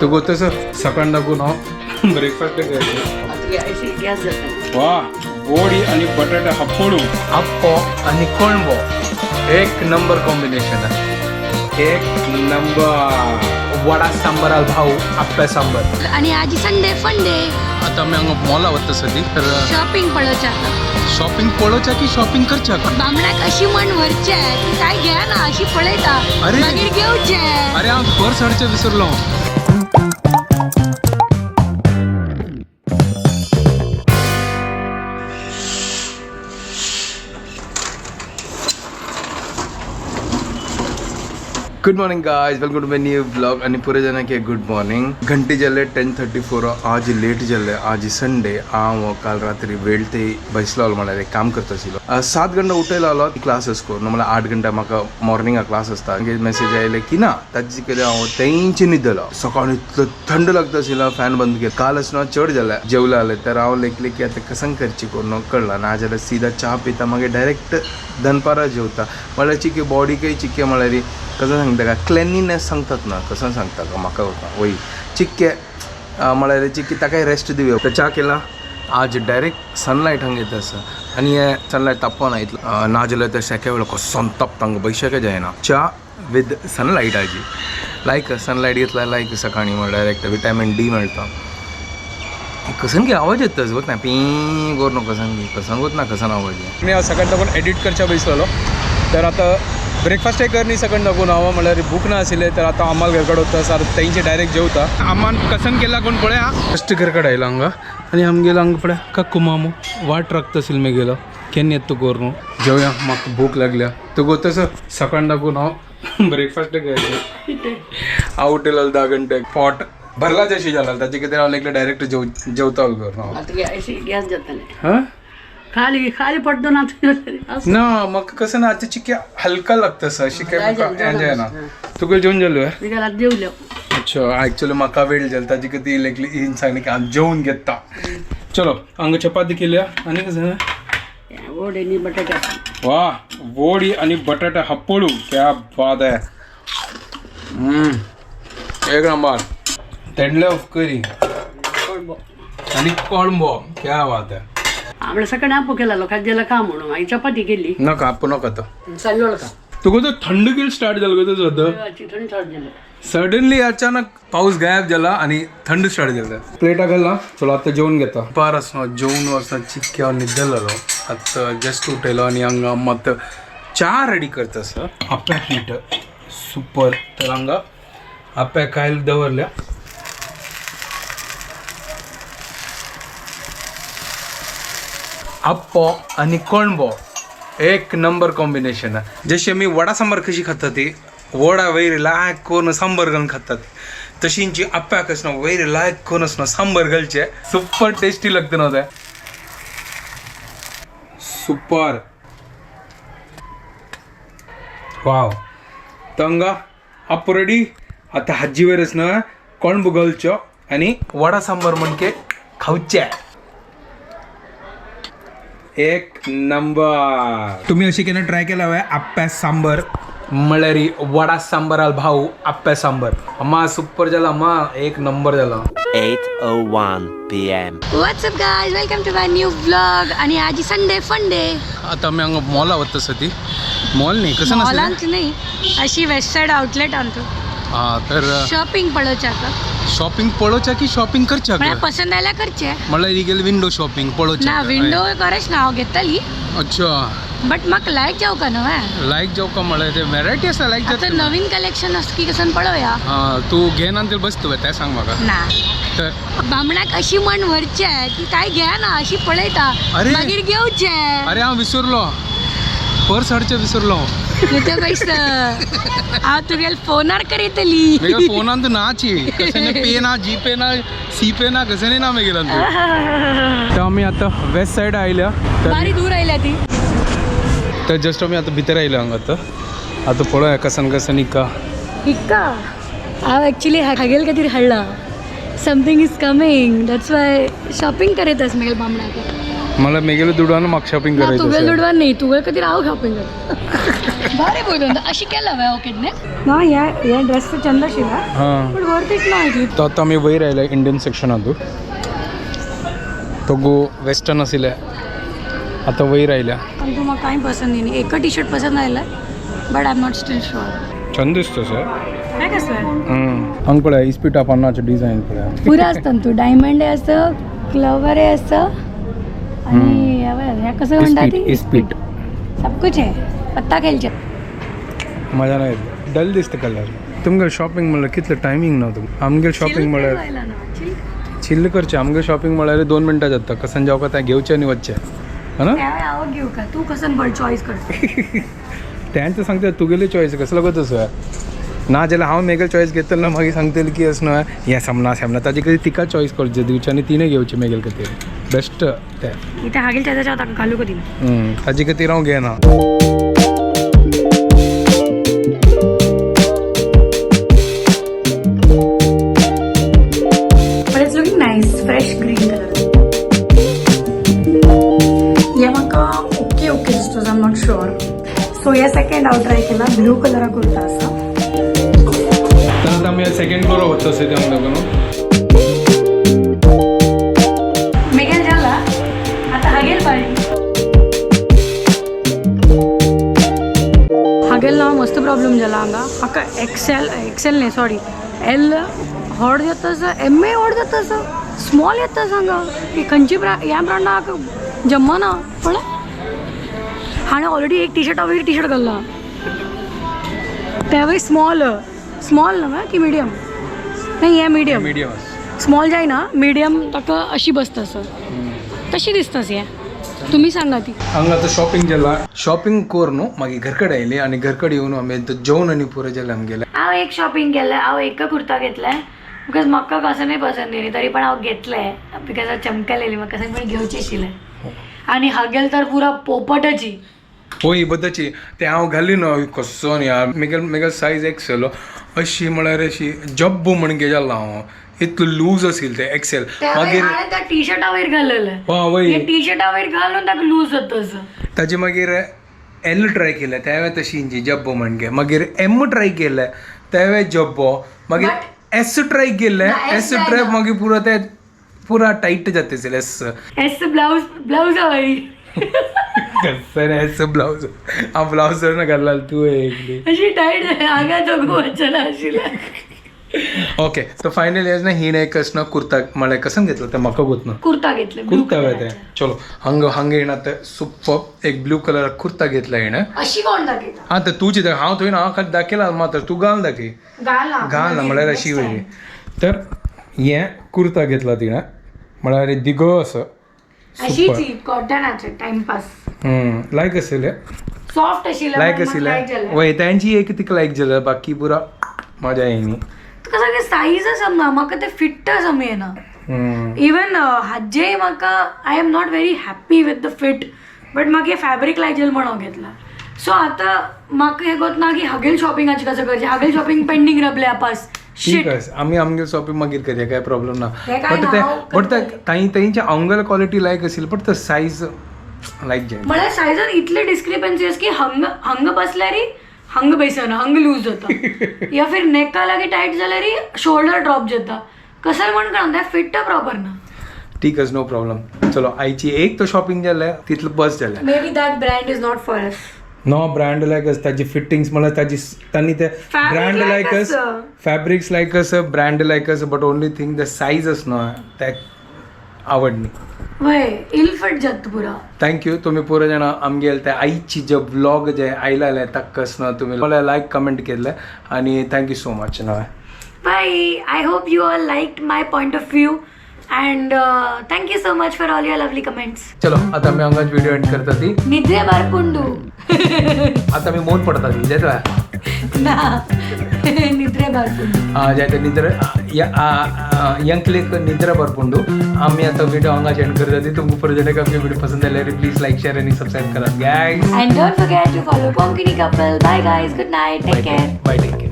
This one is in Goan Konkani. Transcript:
तुगो तसं सकाळ दाखवून हांव ब्रेकफास्ट गॅस. वा, बोडी आणि बटाटा हप्पोडू, आप्पो आणि कोणबो एक नंबर कॉम्बिनेशन आहे. एक नंबर वडा सांबर भाऊ आप्प्या सांबर. आणि आजी संडे फंडे. आता आमी हांगा मॉला वता सदी तर शॉपिंग पळोवच्या. शॉपिंग पळोवच्या की शॉपिंग करच्या? बामणाक अशी म्हण व्हरचे की काय घ्या ना अशी पळयता. अरे. मागीर घेवचे. अरे, हांव पर्स हाडचें विसरलो. Good morning guys, welcome to my new vlog. आणि पुरे जना की गुड मॉर्निंग. घंटे जाले 10:34. आज लेट जाले. आज संडे. हांव काल रात्री वेळ ते बसलो म्हळ्यार एक काम करता आशिल्लो. 7 घंटा उठयलो आलो क्लास करून. म्हळ्यार 8 घंटा म्हाका मॉर्निंगा क्लास आसता. मागीर मेसेज आयले की ना ताजे केले. हांव तेंचे न्हिदलो. सकाळी इतलो थंड लागता आशिल्लो, फॅन बंद केलो. काल ना चड जालें जेवलें जालें तर हांव लेखले की आतां कसं करची करून कळला ना. जाल्यार सीधा च्या पिता, मागीर डायरेक्ट दनपारां जेवता. म्हळ्यार चिके बॉडी काही चिके म्हळ्यार कसं सांगता का, क्लेनलीनेस सांगतात ना, कसं सांगता का म्हाका वता वय चिक्के म्हळ्यार चिक्के ताकाय रेस्ट दिवया. तर च्या केला. आज डायरेक्ट सनलायट हांगा येता आसा आनी हे सनलायट तापना इतलो. ना जाल्यार ते शेक्या वेळार कसो तापता हांगा बैशाक जायना. च्या विथ सनलायट. आजी लायक सनलायट घेतला लायक सकाळी म्हळ्यार डायरेक्ट विटामिन डी मेळटा. कसन की आवाज येतच वत ना पी करून कसन की कसन वत ना कसन आवाज. मी आज सकाळी दाखवून एडिट करच्या बसलेलो. तर आता ब्रेकफास्टय कर न्ही सकाळ दाखवून हांव म्हळ्यार भूक ना आशिल्ले. तर आतां अम्माल घरकड वता सर तेंचे डायरेक्ट जेवता. अम्मान कसन केला कोण पळया. फस्ट घरकड आयलो हांगा आनी आमगेलो हांगा पळय काकू मामू वाट राखता आशिल्लो. मेगेलो केन्ना येता करून जेवया, म्हाका भूक लागल्या. तुगो तसं सकाळ दाखवून हांव ब्रेकफास्ट कर. हांव उठयलो 10 घंटे पोट भरला जशी जाला ताचे खातीर हांव लेगले डायरेक्ट जेवता करून हांव. गॅस जाताले. हां. खाली खाली पडतो ना. ना म्हाका कसं ना आतां चिके हलका लागता सर अशी काय म्हाका हें जायना. तुका जेवण जालो? जेवलो. अच्छा, ॲक्च्युली म्हाका वेळ जालो ताजे खातीर लेगली इन सांगली की हांव जेवण घेता. चलो, हांगा चपाती केल्या आनी कसं वड आणि बटाटा. वा, वोडी आणि बटाटा हप्पोळू, क्या बात आहे. एक नंबर. तेंडले ऑफ करी आणि कोळंबो, क्या बात आहे. आमळे सकाळी आपो केला खाद्याला खा म्हणून आई चपाती केली. नका आपो नका तो. सांजवळ का. तुका तो थंड गेल स्टार्ट जालो गो तो. थंड स्टार्ट झालं. सडनली अचानक पाऊस गायब झाला आणि थंड स्टार्ट झालं. प्लेटा घालला. चलो, आता जेवण घेता. पार असं जेवण वरसा चिक्क्या निद्दलेलो. आता जस्ट उठयलो आणि हांगा मत च्या रेडी करता सर. आप्या पीठ सुपर. तर हांगा आप्या कायल दवरल्या. आप्पो आणि कोणबो एक नंबर कॉम्बिनेशन आहे. जशी आमी वडा सांबार कशी खातात ती वडा वयर लायक करून सांबर घालून खातात, तशींची आप्याक ना वयर लायक करून ना सांबर घालचे. सुपर टेस्टी लागते ना ते. सुपर वाव. तंगा आप्पो रेडी. आता हाजी वयरच ना कोणबो घालचो आणि वडा सांबर म्हणके खावचे. एक नंबर. तुम्ही अशी केन्ना ट्राय केला हवे आप्प्या सांबर म्हळ्यार वडा सांबर भाऊ आप्प्या सांबर? अम्मा सुपर जाला अम्मा, एक नंबर जाला. 8:01 p.m. What's up guys, welcome to my new vlog. आणि आजी संडे फंडे. आता आमी हांगा मॉला वता सदी. मॉल न्ही कसं नसलें? मॉलांत नाही, अशी वेस्ट सायड आउटलेट आणतो. हा तर शॉपिंग पळोवच्या. शॉपिंग पळोवच्या की शॉपिंग करच्या? म्हळ्यार पसंत आयल्यार करचे. म्हळ्यार ही गेली विंडो शॉपिंग पळोवच्या. ना, विंडो करच ना हांव घेतली. अच्छा. बट म्हाका लायक जावका न्हू. लायक जावका म्हळ्यार ते व्हेरायटी आसा लायक आता जाता. नवीन कलेक्शन आसा की कसन पळोवया. हा, तू घेन आनी बस तूं तें सांग म्हाका. ना. तर बामणाक अशी म्हण व्हरचे की काय घ्या ना अशी पळयता. अरे. मागीर घेवचे. अरे, हांव विसरलो, पर्स हाडचें विसरलो. ते पैसे हांव तुगेले फोनार करयतली. मेगे फोनान तूं नाची कशें पे ना, जी पे ना, सी पे ना, कशें ना मेगेल्यान तूं. तर आमी आतां वेस्ट सायड आयल्या. तर बारी दूर आयल्या ती. तर जस्ट आमी आतां भितर आयल्या हांगा. आतां आतां पळोवया कसन कसन इका. हिक्का हांव एक्चुली हागेल खातीर हाडला. Something is coming, that's why shopping करत आस मेगेल बामणाक. मला मेगेले दुडवान म्हाका शॉपिंग ना तुगेल करायचं. दुडवान नाही, तुगेल कधी राव शॉपिंग कर. बरे बोलून अशी केलं वय ओके ने ना या या ड्रेस चंद शिला हां. पण वर्थ it ना इतली. तर आता आमी वयर आयले इंडियन सेक्शनांतू. तो गो वेस्टर्न आशिल्ले आतां वयर आयल्या. पण तू म्हाका कांय पसंत येयना. एक टी शर्ट पसंत आयलें but I am not still sure. Chand दिसतो सर. काय कसलं हांगा पळय इस्पिटा पानाचें डिझायन पळय. पुरा आसता तू डायमंड आसता, क्लवर आसता आणि ह्या कसं म्हणतात ती इस्पीट. सब कुछ आहे पत्ता खेळचे. मजा नाही येत, डल दिसता कलर. तुमगेल शॉपिंग म्हणल्यार कितलें टायमींग ना तुमकां. आमगेल शॉपिंग म्हळ्यार चिल्ल करचें. आमगेल शॉपिंग म्हळ्यार 2 मिनटां जाता. कसन जावका तें घेवचें आनी वचचें है ना. हांव घेवं का तूं कसन बळ चॉयस करता. तेंच सांगता तुगेली चॉयस कसलो गो तसो ना जाल्यार हांव मेगेल चॉयस घेतलो ना मागीर सांगतलें की अशें न्हय हें समना समना ताजे खातीर तिका चॉयस करचें दिवचें आनी तिणें घेवचें मेगेल खातीर बेस्ट तें. इथे हागेल त्याच्या ताका घालू कधी. ताजे खातीर हांव घेना. But it's looking nice, fresh green colour. हे म्हाका ओके ओके दिसतो. I am not sure. So हे सेकंड हांव ट्राय केला ब्लू कलरा कुर्ता आसा. तर आता आमी सेकंड फ्लोर वता अशें तें हांगा न्हू. मेगेल जाला आता हागेल बाय. हागेल ना मस्त प्रॉब्लेम जाला हांगा. म्हाका एक्सेल एक्सेल न्ही सॉरी एल व्हड जाता आसा, एम ए व्हड जाता आसा, स्मॉल येता आसा हांगा. ही खंयची ब्रा ह्या ब्रांडा जमना पळय. हांवें ऑलरेडी एक टी शर्टा वयर टी शर्ट घाल्ला तेवूय स्मॉल. स्मॉल न्हय की मिडियम नाही हें मिडियम. मिडियम. स्मॉल जायना मिडियम ताका अशी बसता सर तशी दिसता हें. तुमी सांगा ती. हांगा आतां शॉपिंग जाला. शॉपिंग करून मागीर घर कडेन आयली आनी घर कडेन येवन आमी जेवण आनी पुरो जालें आमगेलें. हांव एक शॉपिंग केलें. हांव एक कुर्ता घेतलें because म्हाका कसनय पसंत येयली तरी पण हांव घेतलें because हांव चमकलेली म्हाका कसं पण घेवचें आशिल्लें. आनी हागेल तर पुरा पोपटची. होय बद्दची ते हांव घाली न्हू कसो न्ही यार. मेगेल मेगेल सायज एक्सेल अशी म्हळ्यार अशी जब्बू म्हणगे जाला हांव इतलो लूज आशिल्लें तें एक्सेल. मागीर हांवें त्या टी शर्टा वयर घाललेलें. हय वय टी शर्टा वयर घालून ताका लूज जाता असो. ताजे मागीर एल ट्राय केलें तेंवें तशी इंची जब्बो म्हणगे. मागीर एम ट्राय केलें तेंवें जब्बो. मागीर एस ट्राय केलें एस ट्राय मागीर पुरो तें पुरा टायट जाता आशिल्लें एस. एस ब्लावज ब्लावजा वयर कसं एस ब्लावज हांव ब्लावज ना घालला तूं एकली. अशी टायट हांगा दोगू वचना आशिल्लें. ओके सो फायनली ना हिणें एक ना कुर्ता म्हळ्यार कसं घेतलं तें म्हाका गोत ना. कुर्ता घेतले. कुर्ता वय तें. चलो हांगा हांगा येणा तें सुपर एक ब्लू कलर कुर्ता घेतला हिणें. अशी कोण दाखयता. आं तर तुजी हांव थंय ना हांव खाली दाखयला मात्र तूं घाल दाखय. घाल ना घाल ना म्हळ्यार अशी वयली. तर हें कुर्ता घेतला तिणें म्हळ्यार दिगो असो. अशीच कॉटनाचे टाइमपास. लायक आशिल्लें. सॉफ्ट आशिल्लें. लायक आशिल्लें वय तेंची एक तिका लायक जालें बाकी पुरा मजा येयनी. तुका सगळें सायज समना म्हाका तें फिट्ट सम येना. इवन हाजेय म्हाका I am not very happy with the fit but म्हाका फॅब्रीक लायक जालें म्हण हांव घेतला. सो आतां म्हाका हें गोत ना की हागेल शॉपिंगाचें कसं करचें. हागेल शॉपिंग पेंडींग रावलें आपास. ठीक आसा आमी आमगेल शॉपिंग मागीर करया काय प्रॉब्लम ना. हें काय बट ना, ते हांव बट ते तांचे आमगेले क्वॉलिटी लायक आशिल्ली बट ते सायज लायक जायना. म्हळ्यार सायजान इतले डिस्क्रिपन्सी आसा की हंग हंग बसल्यार हंग बेसना हंग लूज जाता या फिर नेका लागीं टायट जाल्यार शोल्डर ड्रॉप जाता. कसं म्हण कळना तें फिट्ट प्रॉपर ना. ठीक आसा नो प्रॉब्लम. चलो आयची एक तर शॉपिंग जालें तितलें बस जालें. Maybe that brand is not for us. No brand लायक आसा ताजी फिटिंग्स म्हळ्यार ताजी तांणी ते Fabric brand like लायक आसा. फॅब्रिक्स लायक आसा ब्रँड लायक आसा but only thing the size आसा न्हय ते आवडनी. वय इल फिट जाता पुरा. Thank you तुम्ही पुरो जाणां आमगेले ते आयची जे व्लॉग जे आयलेले ताका न्हय तुमी मला लायक कमेंट केल्ले आनी thank you so much न्हय. Bye. I hope you all liked my point of view and thank you so much for all your lovely comments. चलो आता आमी हांगाच व्हिडिओ एंड करता ती. निद्रे बारपुंडू. आता मी मौन पडता ती जाता. ना निद्रे बारपुंडू. जायते निद्रा यंकलेक निद्रा भरपुंडू. आम्ही आता व्हिडिओ हांगाच एंड करता ती. तुमकां पुरो जाणांक आमचे व्हिडिओ पसंत आल्यार प्लीज लायक शेअर आनी सबस्क्राईब करात guys. And don't forget to follow Konkani Couple. Bye guys. Good night. Take care. Bye take care.